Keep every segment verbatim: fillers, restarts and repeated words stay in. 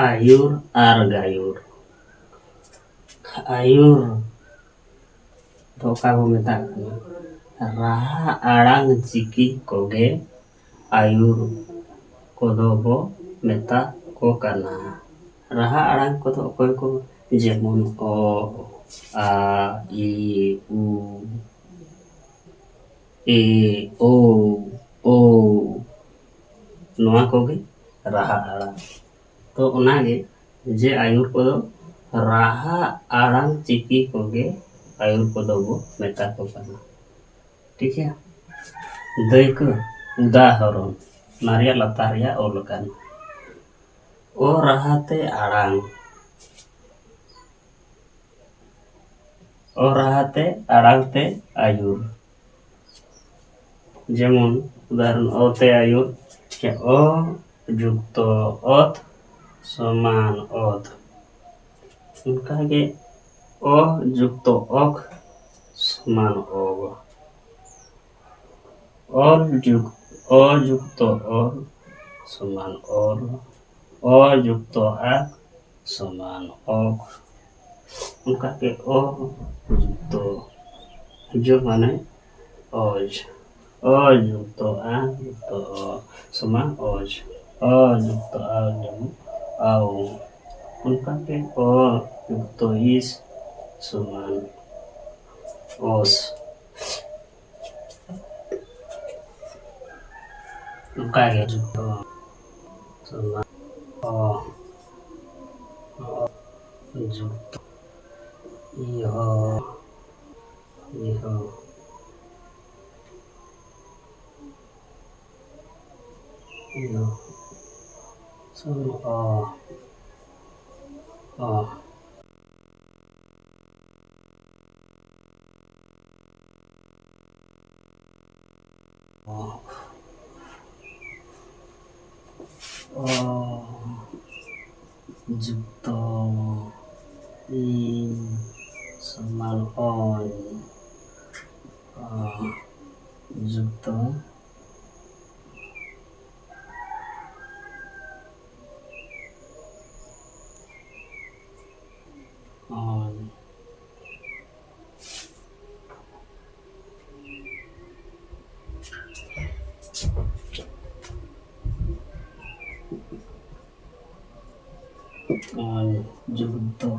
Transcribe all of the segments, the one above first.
ᱟᱭᱩᱨ ᱟᱨ ᱜᱟᱭᱩᱨ᱾ ᱟᱭᱩᱨ ᱫᱚ ᱚᱠᱟ ᱵᱚ ᱢᱮᱛᱟᱜ ᱠᱟᱱᱟ? ᱨᱟᱦᱟ ᱟᱲᱟᱝ ᱪᱤᱠᱤ ᱠᱚᱜᱮ ᱟᱭᱩᱨ ᱠᱚᱫᱚ ᱵᱚ ᱢᱮᱛᱟ ᱠᱚ ᱠᱟᱱᱟ᱾ ᱨᱟᱦᱟ ᱟᱲᱟᱝ ᱠᱚᱫᱚ ᱚᱠᱚᱭ ᱠᱚ? ᱡᱮᱢᱚᱱ ᱚ, ᱟ, ᱤ, ᱩ, ᱮ, ᱳ, ᱳ, ᱱᱚᱣᱟ ᱠᱚᱜᱮ ᱨᱟᱦᱟ ᱟᱲᱟᱝ᱾ ᱛᱚ ᱚᱱᱟᱜᱮ ᱡᱮ ᱟᱭᱩᱨ ᱠᱚᱫᱚ ᱨᱟᱦᱟ ᱟᱲᱟᱝ ᱪᱤᱠᱤ ᱠᱚᱜᱮ ᱟᱭᱩᱨ ᱠᱚᱫᱚ ᱵᱚ ᱢᱮᱛᱟ ᱠᱚ ᱠᱟᱱᱟ᱾ ᱴᱷᱤᱠ ᱜᱮᱭᱟ? ᱫᱟᱹᱭᱠᱟᱹ, ᱩᱫᱟᱦᱚᱨᱚᱱ, ᱚᱱᱟ ᱨᱮᱭᱟᱜ ᱞᱟᱛᱟᱨ ᱨᱮᱭᱟᱜ ᱚᱞ ᱟᱠᱟᱱ ᱚ ᱨᱟᱦᱟ ᱛᱮ ᱟᱲᱟᱝ, ᱚ ᱨᱟᱦᱟ ᱛᱮ ᱟᱲᱟᱝ ᱛᱮ ᱟᱭᱩᱨ᱾ ᱡᱮᱢᱚᱱ ᱩᱫᱟᱦᱚᱨᱚᱱ ᱚ ᱛᱮ ᱟᱭᱩᱨ, ᱚ ᱡᱩᱠᱛᱚ ᱚᱛ ᱥᱚᱢᱟᱱ ᱚᱛ᱾ ᱚᱱᱠᱟᱜᱮ ᱚ ᱡᱩᱠᱛᱚ ᱚᱠ ᱥᱚᱢᱟᱱ ᱚᱜ᱾ ᱚᱞ ᱡᱩᱠ-, ᱚ ᱡᱩᱠᱛᱚ ᱚᱞ ᱥᱚᱢᱟᱱ ᱚᱞ, ᱚ ᱡᱩᱠᱛᱚ ᱟᱠ ᱥᱚᱢᱟᱱ ᱚᱠ᱾ ᱚᱱᱠᱟᱜᱮ ᱚ ᱡᱩᱠᱛᱚ ᱡᱚ ᱢᱟᱱᱮ ᱚᱡᱽ, ᱚ ᱡᱩᱠᱛᱚ ᱟ ᱡᱩᱠᱛᱚ ᱚ ᱥᱚᱢᱟᱱ ᱚᱡᱽ, ᱚ ᱡᱩᱠᱛᱚ ᱟ ᱡᱚᱢᱚᱱ ᱟᱣ᱾ ᱚᱱᱠᱟᱜᱮ ᱚ ᱡᱩᱠᱛᱚ ᱤᱥ ᱥᱚᱢᱟᱱ ᱚᱥ᱾ ᱚᱱᱠᱟᱜᱮ ᱡᱩᱠᱛᱚ ᱥᱚᱢᱟᱱ ᱚ, ᱚ ᱡᱩᱠᱛᱚ ᱤᱦᱚ, ᱤᱦᱚ, ᱤᱦᱚ ᱥᱚᱢᱟᱱ ᱚ, ᱚ᱾ ᱚ ᱡᱩᱠᱛᱚ ᱤᱧ ᱥᱚᱢᱟᱱ ᱚᱧ᱾ ᱚ ᱡᱩᱠᱛᱚ ᱚᱞ ᱡᱩᱠᱛᱚ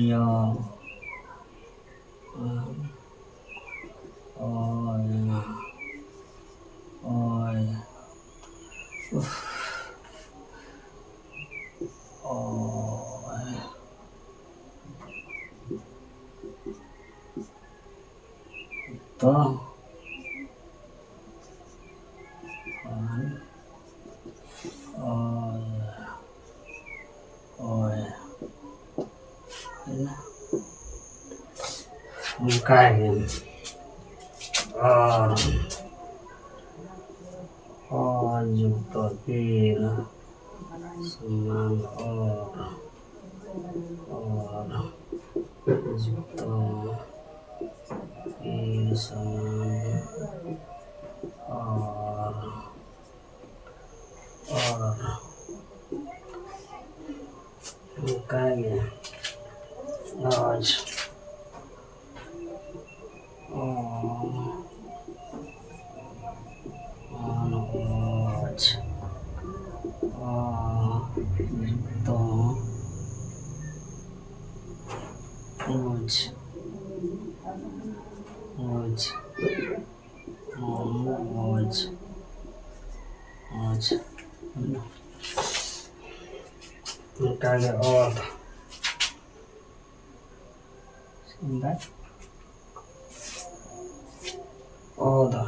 ᱭᱚ, ᱚᱭ, ᱚᱭ, ᱩᱯᱷ, ᱚᱭ᱾ ᱛᱚ, ᱚᱭ, ᱚᱭ, ᱚᱱᱠᱟ ᱜᱮ᱾ ᱟᱨ ᱚ ᱡᱩᱠᱛᱚ ᱤᱨ ᱥᱚᱢᱟᱱ ᱚᱨ, ᱚᱨ ᱡᱩᱠᱛᱚ ᱤᱨ ᱥᱚᱢᱟᱱ ᱚᱨ, ᱚᱨ᱾ ᱚᱱᱠᱟ ᱜᱮ᱾ ᱚᱡᱽ᱾ ᱚ, ᱚᱱ, ᱚᱡᱽ᱾ ᱚ, ᱡᱩᱠᱛᱚ᱾ ᱚᱡᱽ᱾ ᱚᱡᱽ᱾ ᱚ, ᱚᱡᱽ᱾ ᱚᱡᱽ᱾ ᱚᱱᱠᱟ ᱜᱮ ᱚᱛ᱾ ᱚᱫᱟ᱾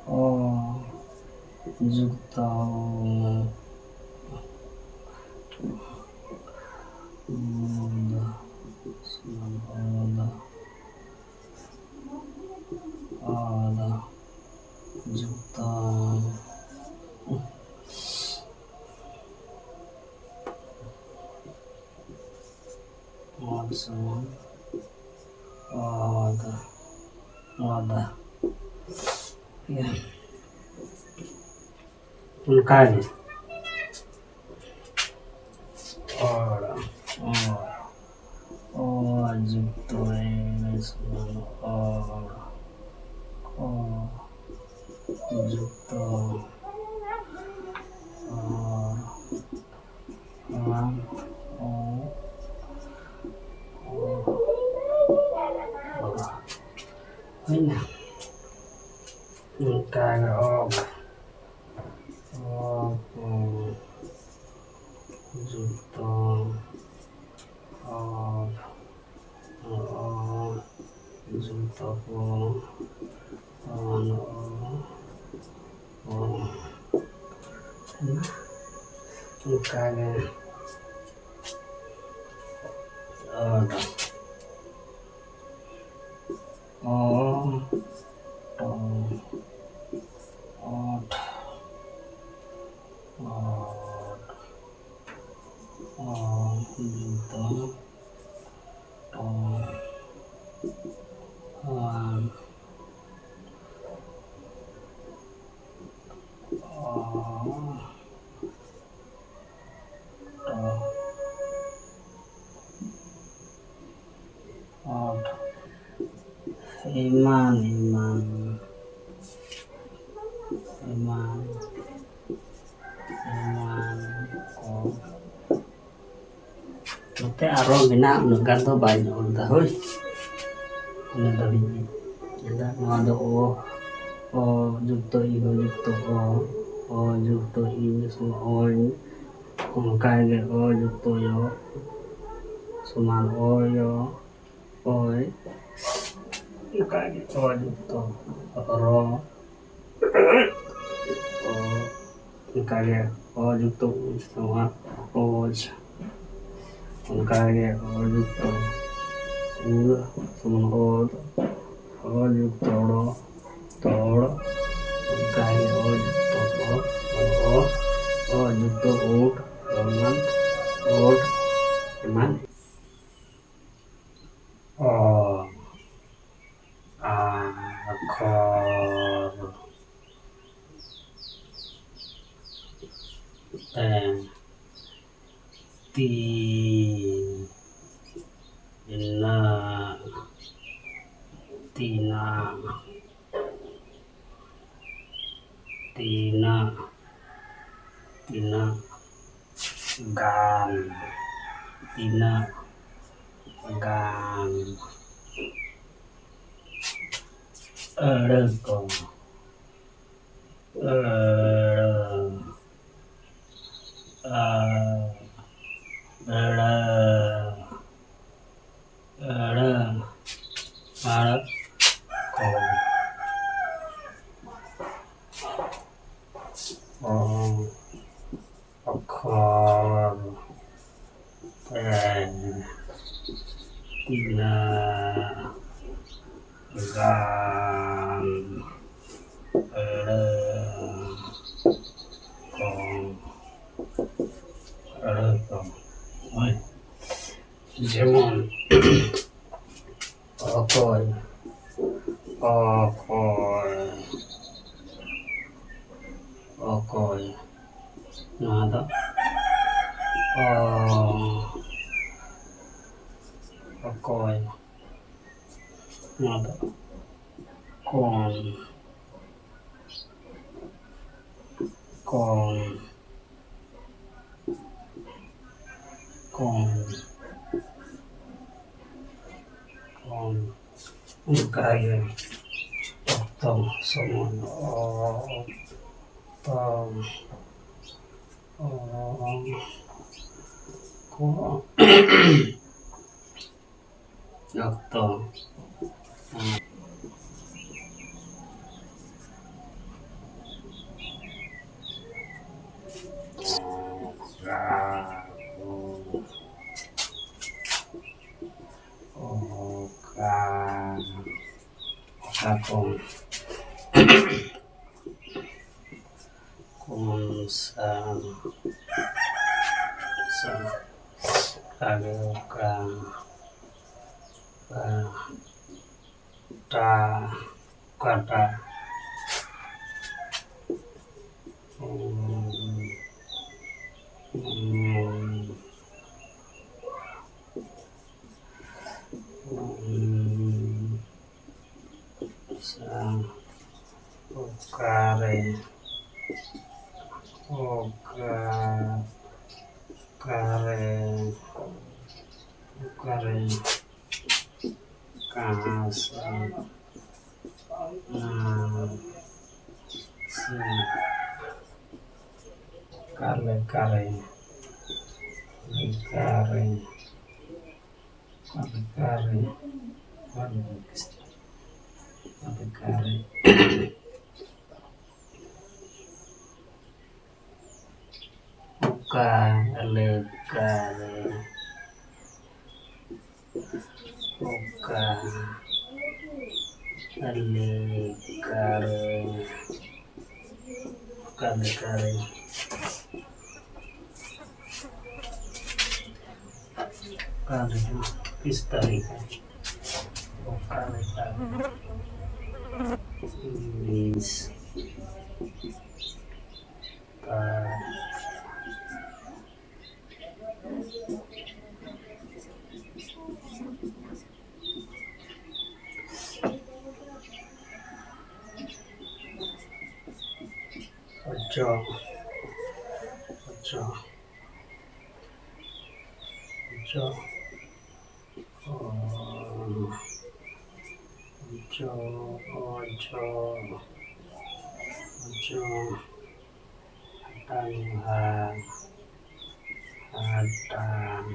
ᱚ ᱡᱩᱠᱛᱚ ᱚᱫᱟ᱾ ᱚᱫᱟ᱾ ᱚᱫᱟ᱾ ᱡᱩᱠᱛᱚ᱾ ᱚᱞ ᱥᱚᱢᱟᱱ ᱚᱫᱟ, ᱚᱫᱟ᱾ ᱤᱭᱟᱹ᱾ ᱚᱱᱠᱟ ᱜᱮ᱾ ᱚᱲ, ᱚᱲ, ᱚ ᱡᱩᱠᱛᱚ ᱮ ᱥᱚᱢᱟᱱ ᱚᱲ, ᱚ ᱡᱩᱠᱛᱚ ᱚᱲ᱾ ᱦᱩᱭᱱᱟ᱾ ᱚᱱᱠᱟ ᱜᱮ ᱚᱯ, ᱚᱯ, ᱡᱩᱛᱚ, ᱚᱯ, ᱚ, ᱡᱩᱛᱚ ᱠᱚ, ᱚ, ᱚ, ᱚ, ᱚᱱᱠᱟ ᱜᱮ ᱚᱰ, ᱚ, ᱴᱚ, ᱚᱰ, ᱚᱰ, ᱚ, ᱡᱩᱛᱚ, ᱴᱚ, ᱚᱰ, ᱚ, ᱴᱚ, ᱚᱰ, ᱮᱢᱟᱱ, ᱮᱢᱟᱱ, ᱮᱢᱟᱱ, ᱮᱢᱟᱱ ᱠᱚ᱾ ᱱᱚᱛᱮ ᱟᱨᱚ ᱢᱮᱱᱟᱜᱼᱟ, ᱩᱱᱟᱹᱜ ᱜᱟᱱ ᱫᱚ ᱵᱟᱹᱧ ᱚᱞ ᱮᱫᱟ, ᱦᱳᱭ᱾ ᱤᱱᱟᱹ ᱫᱷᱟᱹᱵᱤᱡ ᱜᱮ᱾ ᱱᱚᱣᱟ ᱫᱚ ᱚ, ᱚ ᱡᱩᱠᱛᱚ ᱤ, ᱚ ᱡᱩᱠᱛᱚ ᱚ, ᱚ ᱡᱩᱠᱛᱚ ᱤ, ᱚᱧ, ᱚᱱᱠᱟ ᱜᱮ ᱚ ᱡᱩᱠᱛᱚ ᱭᱚ ᱥᱚᱢᱟᱱ ᱚ ᱭᱚ, ᱚᱭ, ᱚᱱᱠᱟ ᱜᱮ ᱚ ᱡᱩᱠᱛᱚ ᱨᱚ, ᱚ, ᱚᱱᱠᱟ ᱜᱮ ᱚ ᱡᱩᱠᱛᱚ ᱩᱡᱽ ᱥᱚᱢᱟᱱ ᱚᱡᱽ, ᱚᱱᱠᱟ ᱜᱮ ᱚ ᱡᱩᱠᱛᱚ ᱩᱲ ᱥᱚᱢᱟᱱ ᱚᱲ, ᱚ ᱡᱩᱠᱛᱚ ᱚᱲᱚ, ᱛᱚᱲ, ᱚᱱᱠᱟ ᱜᱮ ᱚ ᱡᱩᱠᱛᱚ ᱚ, ᱚ, ᱚ ᱡᱩᱠᱛᱚ ᱩᱴ, ᱚ ᱮᱢᱟᱱ, ᱩᱴ ᱮᱢᱟᱱ᱾ ᱚ, ᱟᱠᱷᱚᱨ, ᱮ, ᱛᱤ, ᱱᱟᱜ, ᱛᱤᱱᱟᱜ, ᱛᱤᱱᱟᱜ, ᱛᱤᱱᱟᱜ ᱜᱟᱱ, ᱛᱤᱱᱟᱜ ᱜᱟᱱ᱾ ᱟᱹᱲᱟᱹ ᱠᱚ᱾ ᱟᱹᱲᱟᱹ᱾ ᱟ, ᱟᱹᱲᱟᱹ᱾ ᱟᱹᱲᱟᱹ᱾ ᱟᱹᱲᱟᱹ ᱠᱚ᱾ ᱚ, ᱚᱠᱷᱚᱨ᱾ ᱮ, ᱱᱟ, ᱜᱟᱱ, ᱟᱹᱲᱟᱹ, ᱠᱚ, ᱟᱹᱲᱟᱹ ᱠᱚ᱾ ᱦᱳᱭ᱾ ᱡᱮᱢᱚᱱ, ᱚᱠᱚᱭ, ᱚᱠᱚᱭ, ᱚᱠᱚᱭ, ᱱᱚᱣᱟ ᱫᱚ ᱚ, ᱚᱠᱚᱭ, ᱱᱚᱣᱟ ᱫᱚ ᱠᱚᱱ, ᱠᱚᱱ, ᱠᱚᱱ, ᱠᱚᱱ᱾ ᱚᱱᱠᱟᱜᱮ ᱚᱠᱛᱚ ᱥᱚᱢᱚᱭ, ᱚᱠᱛᱚ, ᱚ, ᱠᱚ, ᱚᱠᱛᱚ᱾ ᱚᱠᱟ, ᱚᱠᱟ ᱠᱚ, ᱠᱚᱢ ᱥᱟ, ᱥᱟ, ᱚᱠᱟ ᱜᱮ ᱚᱠᱟ, ᱚᱠᱟ, ᱴᱟ, ᱚᱠᱟᱴᱟ, ᱩᱸ, ᱩᱸ, ᱩᱸ, ᱥᱟ, ᱚᱠᱟᱨᱮ, ᱚᱠᱟ, ᱚᱠᱟᱨᱮ, ᱚᱠᱟᱨᱮ, ᱠᱟᱦᱟᱸ ᱥᱮ, ᱠᱟᱞᱮ ᱠᱟᱨᱮ, ᱠᱟᱨᱮ, ᱠᱟᱞᱮ ᱠᱟᱨᱮ, ᱠᱟᱞᱮ ᱠᱟᱨᱮ᱾ ᱚᱠᱟ ᱞᱮᱠᱟᱨᱮ? ᱚᱠᱟ ᱞᱮᱠᱟᱨᱮ? ᱚᱠᱟ ᱞᱮᱠᱟᱨᱮ? ᱚᱠᱟ ᱞᱮᱠᱟ? ᱠᱤᱥ ᱛᱟᱹᱨᱤᱠᱷ? ᱚᱠᱟ ᱞᱮᱠᱟᱨᱮ? ᱠᱤᱥ ᱛᱟᱹᱨᱤᱠᱷ? ᱚᱡᱚ, ᱚᱡᱚ, ᱚᱡᱚ, ᱚ, ᱚᱡᱚ, ᱚᱡᱚ, ᱚᱡᱚ, ᱦᱟᱛᱟᱝ, ᱦᱟ, ᱦᱟᱛᱟᱝ᱾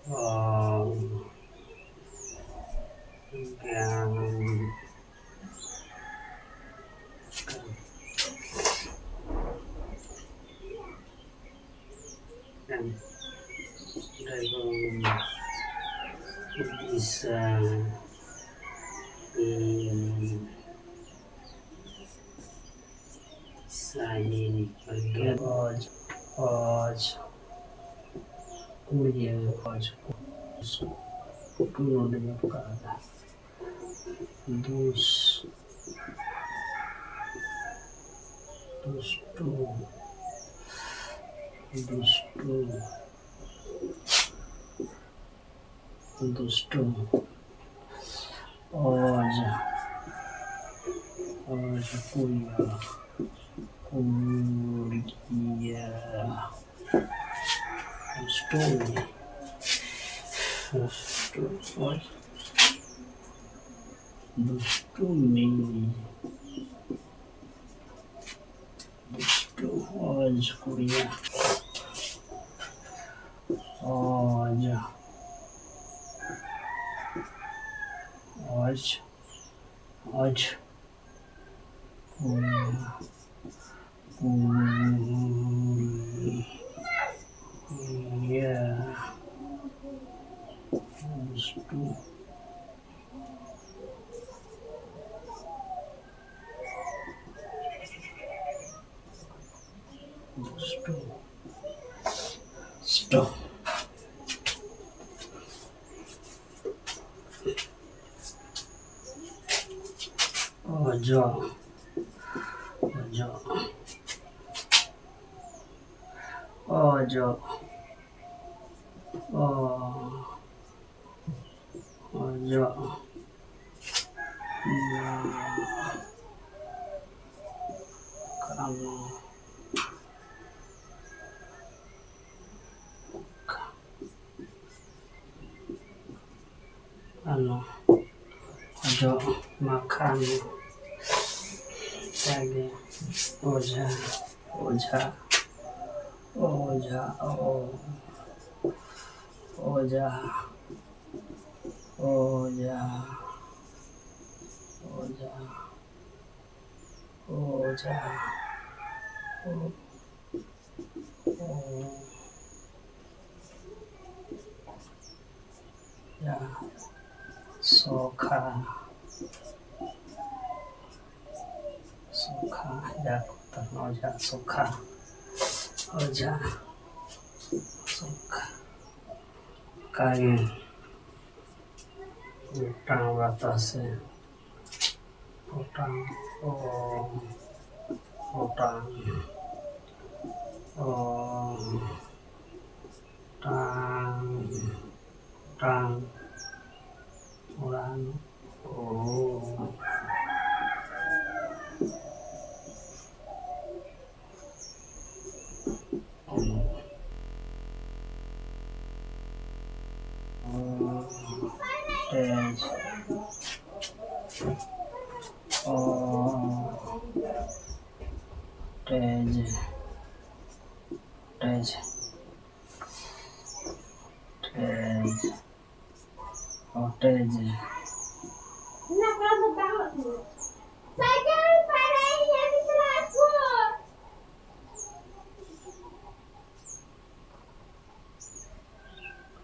ᱚ, ᱜᱟᱱ᱾ ᱩᱲᱤᱥᱥᱟ, ᱩᱲᱤᱥᱥᱟ, ᱚᱡᱽ, ᱚᱡᱽ, ᱠᱩᱲᱤᱭᱟᱹ, ᱚᱡᱽ, ᱠᱩᱲᱤᱭᱟᱹ, ᱱᱚᱰᱮ ᱧᱮᱞ ᱠᱟᱜᱼᱟ᱾ ᱫᱩᱥ-, ᱫᱩᱥᱴᱩ, ᱫᱩᱥᱴᱩ, ᱫᱩᱥᱴᱩ, ᱚᱡᱽ, ᱠᱩᱲᱤᱭᱟ᱾ ᱠᱩᱲᱤᱭᱟ᱾ ᱫᱩᱥᱴᱩᱢᱤ᱾ ᱫᱩᱥᱴᱩᱢᱤ᱾ ᱫᱩᱥᱴᱩᱢᱤ᱾ ᱫᱩᱥᱴᱩ᱾ ᱚᱡᱽ ᱠᱩᱲᱤᱭᱟ᱾ ᱚᱡᱽ᱾ ᱚᱡᱽ᱾ ᱚᱡᱽ᱾ ᱠᱩᱲᱤᱭᱟ᱾ ᱫᱩᱥᱴᱩ᱾ ᱫᱩᱥᱴᱩ᱾ ᱫᱩᱥᱴᱩ᱾ ᱚᱡᱚ᱾ ᱚᱡᱚ᱾ ᱚᱡᱚ᱾ ᱚ᱾ ᱚᱡᱚ᱾ ᱠᱟᱱᱚ᱾ ᱟᱞᱚ ᱚᱡᱚᱜ ᱢᱟᱠᱷᱟᱱ᱾ ᱚᱱᱠᱟᱜᱮ ᱚᱡᱷᱟ, ᱚᱡᱷᱟ, ᱚᱡᱷᱟ, ᱚ, ᱚᱡᱷᱟ, ᱚᱡᱷᱟ, ᱚᱡᱷᱟ, ᱚᱡᱷᱟ, ᱚ᱾ ᱚ, ᱡᱟ, ᱥᱚᱠᱷᱟ, ᱥᱚᱠᱷᱟ, ᱡᱟ ᱠᱚ ᱛᱟᱦᱮᱱᱟ, ᱚᱡᱷᱟ, ᱥᱚᱠᱷᱟ, ᱚᱡᱷᱟ, ᱥᱚᱠᱷᱟ, ᱚᱱᱠᱟᱜᱮ ᱢᱤᱫᱴᱟᱝ ᱵᱟᱛᱟᱥᱮ᱾ ᱚᱴᱟᱝ, ᱚ, ᱚᱴᱟᱝ, ᱚ, ᱴᱟᱝ, ᱚᱴᱟᱝ, ᱚᱲᱟᱝ, ᱚ, ᱚᱴᱮᱡ, ᱚ, ᱚᱴᱮᱡ, ᱚᱴᱮᱡ, ᱚᱴᱮᱡ, ᱚᱴᱮᱡ᱾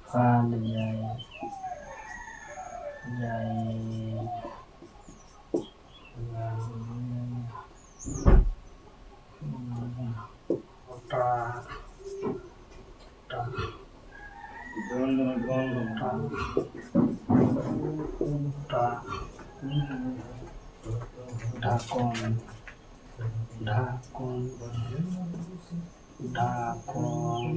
ᱯᱷᱟᱞ ᱡᱟᱭ, ᱡᱟᱭ, ᱚᱴᱟ, ᱚᱴᱟ, ᱚᱴᱟ, ᱚᱴᱟ, ᱰᱷᱟᱠᱚᱱ, ᱰᱷᱟᱠᱚᱱ, ᱰᱷᱟᱠᱚᱱ᱾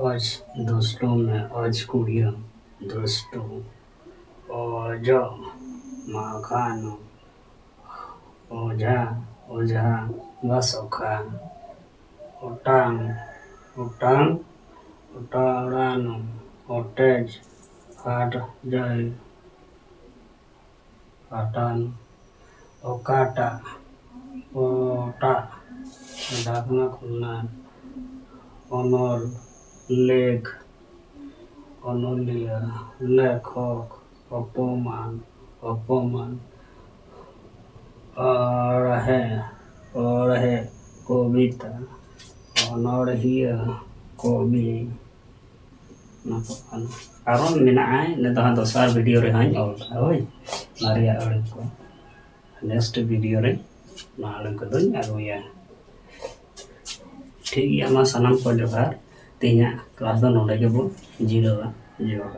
आज दोस्तों में आज कुड़िया दोस्तों, ᱚᱡᱚᱜ, ᱢᱟᱠᱷᱟᱱ, ᱚᱡᱷᱟ, ᱚᱡᱷᱟ, ᱵᱟᱥᱚᱠᱷᱟ, ᱚᱴᱟᱝ, ᱚᱴᱟᱝ, ᱚᱴᱟᱲᱟᱱ, ᱚᱴᱮᱡ, ᱯᱷᱟᱴ, ᱡᱟᱭ, ᱯᱟᱴᱟᱱ, ᱚᱠᱟᱴᱟᱜ, ᱚᱴᱟᱜ, ᱰᱷᱟᱠᱱᱟ ᱠᱷᱩᱞᱱᱟ, ᱚᱱᱚᱞ, ᱞᱮᱠ, ᱚᱱᱚᱞᱤᱭᱟᱹ, ᱞᱮᱠᱷᱚᱠ, ᱚᱯᱚᱢᱟᱱ, ᱚᱯᱚᱢᱟᱱ, ᱚᱬᱦᱮ, ᱚᱬᱦᱮ, ᱠᱚᱵᱤᱛᱟ, ᱚᱱᱚᱬᱦᱤᱭᱟᱹ, ᱠᱚᱵᱤ᱾ ᱚᱱᱟ ᱠᱚ ᱠᱟᱱᱟ᱾ ᱟᱨᱚ ᱢᱮᱱᱟᱜᱼᱟ, ᱤᱱᱟᱹ ᱫᱚ ᱦᱟᱸᱜ ᱫᱚᱥᱟᱨ ᱵᱷᱤᱰᱤᱭᱳ ᱨᱮ ᱦᱟᱸᱜ ᱤᱧ ᱚᱞ ᱠᱟᱜᱼᱟ, ᱦᱳᱭ, ᱚᱱᱟ ᱨᱮᱭᱟᱜ ᱟᱹᱲᱟᱹ ᱠᱚ᱾ ᱱᱮᱠᱥᱴ ᱵᱷᱤᱰᱤᱭᱳ ᱨᱮ ᱚᱱᱟ ᱟᱹᱲᱟᱹ ᱠᱚᱫᱚᱧ ᱟᱹᱜᱩᱭᱟ᱾ ᱴᱷᱤᱠ ᱜᱮᱭᱟ, ᱢᱟ ᱥᱟᱱᱟᱢ ᱠᱚ ᱡᱚᱦᱟᱨ᱾ ᱛᱮᱦᱮᱧᱟᱜ ᱠᱞᱟᱥ ᱫᱚ ᱱᱚᱰᱮ ᱜᱮᱵᱚ ᱡᱤᱨᱟᱹᱣᱟ᱾ ᱡᱚᱦᱟᱨ᱾